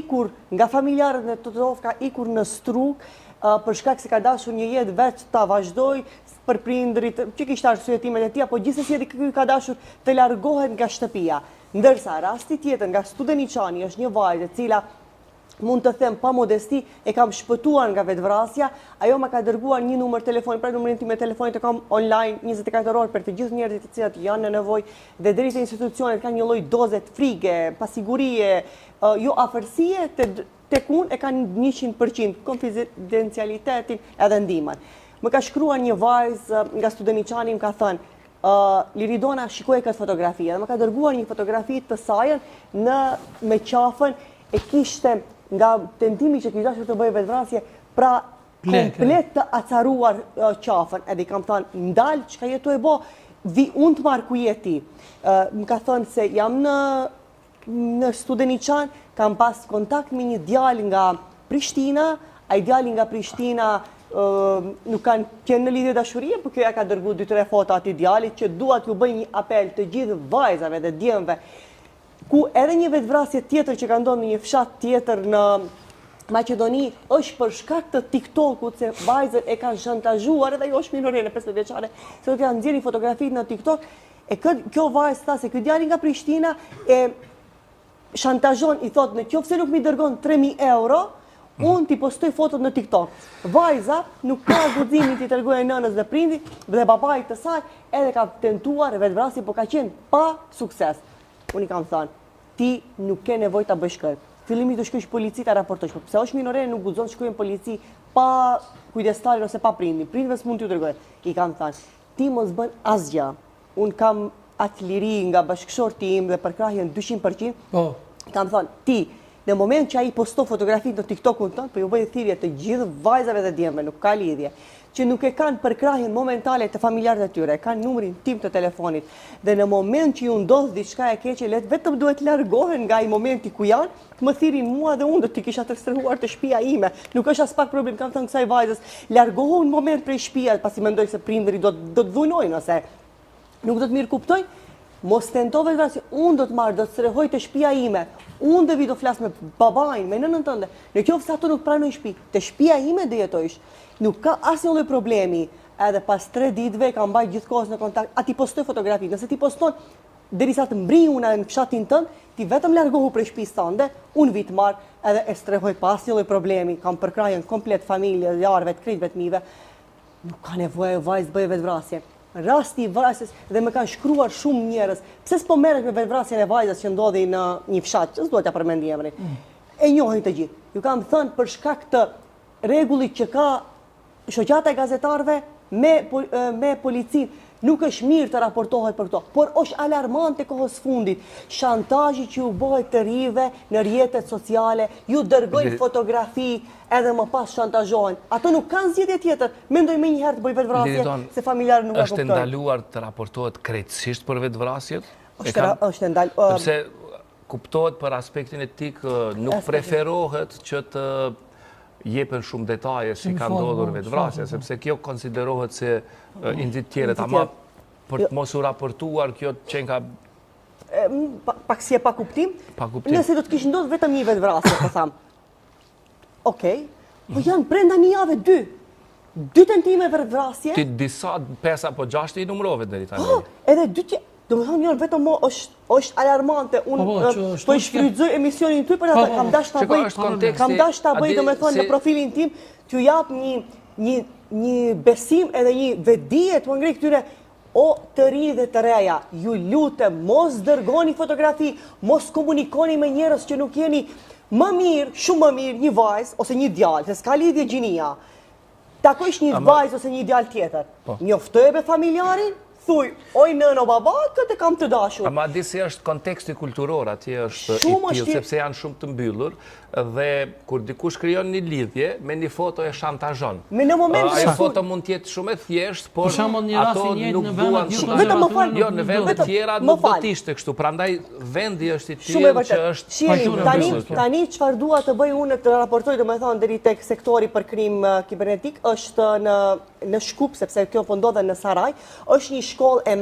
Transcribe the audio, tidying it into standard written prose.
ikur nga familjarët në Tetovë, ka ikur në Strugë, për shkak se ka dashur një jetë vetë ta vazhdojë për prindërit, që kishte arsyetimet e tija, po gjithsesi edhe ky ka dashur të largohet nga shtëpia. Ndërsa rasti tjetër nga Studeniçani është një vajzë e cila mund të them pa modesti, e kam shpëtuar nga vetëvrasja, ajo më ka dërguar një numër telefoni, pra numrin tim të telefonit e kam online 24 orë për të gjithë njerëzit të cilët janë në nevojë dhe deri te institucionet kanë një lloj doze të frige, pasigurie, jo afërsie, te tek unë e kanë 100% konfidencialitetin edhe ndihmën. Më ka shkruar një vajzë nga Studeniçani, më ka thënë, Uh, Liridona, shikoje këtë fotografi, edhe më ka dërguar një fotografi të sajën në me qafën e kishte nga tentimi që kishte dashur të bëjë vetëvrasje, pra komplet të acaruar uh, qafën, edhe i kam thënë, ndal, çka je tu e bo, vi unë të marr ku je ti. Uh, më ka thënë se jam në në Studeniçan, kam pas kontakt me një djalë nga Prishtina, ai djali nga Prishtina nuk kanë qenë në lidhje dashurie, por kjo ja ka dërgu 2-3 foto atij djalit që dua t'ju bëj një apel të gjithë vajzave dhe djemve, ku edhe një vetëvrasje tjetër që ka ndodhur në një fshat tjetër në Maqedoni është për shkak të TikTokut se vajzën e kanë shantazhuar edhe ajo është minorene 15 vjeçare, se do t'ia nxjerrin fotografitë në TikTok E kë, kjo vajzë tha se ky djali nga Prishtina e shantazhon, i thot në qoftë se nuk mi dërgon 3000 euro, mhm. unë t'i postoj fotot në TikTok. Vajza nuk ka guximin t'i tregojë nënës dhe prindit dhe babait të saj, edhe ka tentuar vetëvrasje, po ka qenë pa sukses. Unë i kam thënë, ti nuk ke nevojë ta bësh këtë. Fillimisht do shkosh polici ta raportosh, po pse është minorene nuk guxon të shkojë në polici pa kujdestarin ose pa prindin. Prindve s'mund t'ju tregojë. I kam thënë, Ti mos bën asgjë. Unë kam atë liri nga bashkëshorti im dhe përkrahjen 200%. Po. Kam thënë, ti në moment që ai poston fotografitë në TikTokun tënd, po ju bëj thirrje të gjithë vajzave dhe djemve, nuk ka lidhje, që nuk e kanë përkrahjen momentale të familjarëve të tyre, kanë numrin tim të telefonit dhe në moment që ju ndodh diçka e keqe, le vetëm duhet largohen nga ai momenti ku janë, të më thirrin mua dhe unë do t'i kisha të strehuar te shtëpia ime. Nuk është aspak problem, kam thënë kësaj vajzës, largohu në moment prej shtëpia, pasi mendoj se prindërit do do të dhunojnë ose nuk do të mirëkuptojnë. Mos tento vetëvrasje, unë do të marr, do të strehoj te shtëpia ime. Unë do vi do flas me babain, me nënën tënde. Në qoftë se ato nuk pranojnë shtëpi, te shtëpia ime do jetojsh. Nuk ka asnjë lloj problemi. Edhe pas 3 ditëve kam mbajt gjithkohës në kontakt. A t'i postoj fotografi? Nëse ti poston, Derisa të mbrij unë në fshatin tënd, ti vetëm largohu prej shtëpisë tënde, unë vi të marr edhe e strehoj pa asnjë lloj problemi, kam përkrahjen komplet familjes, yarëve, të krejtve të mive. Nuk ka nevojë ajo vajzë të bëjë vetëvrasje. Rasti i vajzës dhe më kanë shkruar shumë njerëz, pse s'po merresh me vetëvrasjen e vajzës që ndodhi në një fshat, që s'dua t'ia përmend emrin. Mm. E njohin të gjithë. Ju kam thënë për shkak të rregullit që ka Shoqata e gazetarëve me me policinë nuk është mirë të raportohet për këto, por është alarmante kohës fundit. Shantazhi që ju bëhet të rinjve në rrjetet sociale, ju dërgojnë fotografi edhe më pas shantazhohen. Ato nuk kanë zgjidhje tjetër. Mendoj menjëherë të bëj vetëvrasje se familjarët nuk e kuptojnë. Është ndaluar të raportohet krejtësisht për vetëvrasjet? Është është ndaluar. Sepse kuptohet për aspektin etik, nuk preferohet që të jepen shumë detaje si ka ndodhur vetëvrasja, sepse kjo konsiderohet se i nxit tjerët, ama për të mos u raportuar kjo qenka pak si e pa kuptim, nëse do të kish ndodhur vetëm një vetëvrasje, po tham. Okej, po janë brenda një jave dy. Dy tentime vetëvrasje. Ti disa, pesë apo gjashtë i numërove deri tani. Po, edhe dy të Domethënë janë vetëm mo është është alarmante. Unë po, po, po i shfrytëzoj emisionin tuaj për atë, po, kam dashur ta bëj. Kam dashur ta bëj domethënë në profilin tim, t'ju jap një një një besim edhe një vetëdije të ngrej këtyre o të rinj dhe të reja, ju lutem mos dërgoni fotografi, mos komunikoni me njerëz që nuk jeni më mirë, shumë më mirë një vajzë ose një djalë, se s'ka lidhje gjinia. Takojsh një vajzë ose një djalë tjetër. Po. Njoftoje be familjarin, thuj, oj nënë o baba, këtë e kam të dashur. Ama di si është konteksti kulturor atje është i tillë, sepse janë shumë të mbyllur dhe kur dikush krijon një lidhje me një foto e shantazhon. Me në moment ajo foto mund të jetë shumë e thjeshtë, por ato nuk duan shumë. Vetëm më fal. Jo, në vende të tjera nuk do të ishte kështu. Prandaj vendi është i tillë që është Shihni, tani tani çfarë dua të bëj unë të raportoj domethënë deri tek sektori për krim kibernetik është në në Shkup sepse kjo po ndodhe në Saraj, është një shkollë e.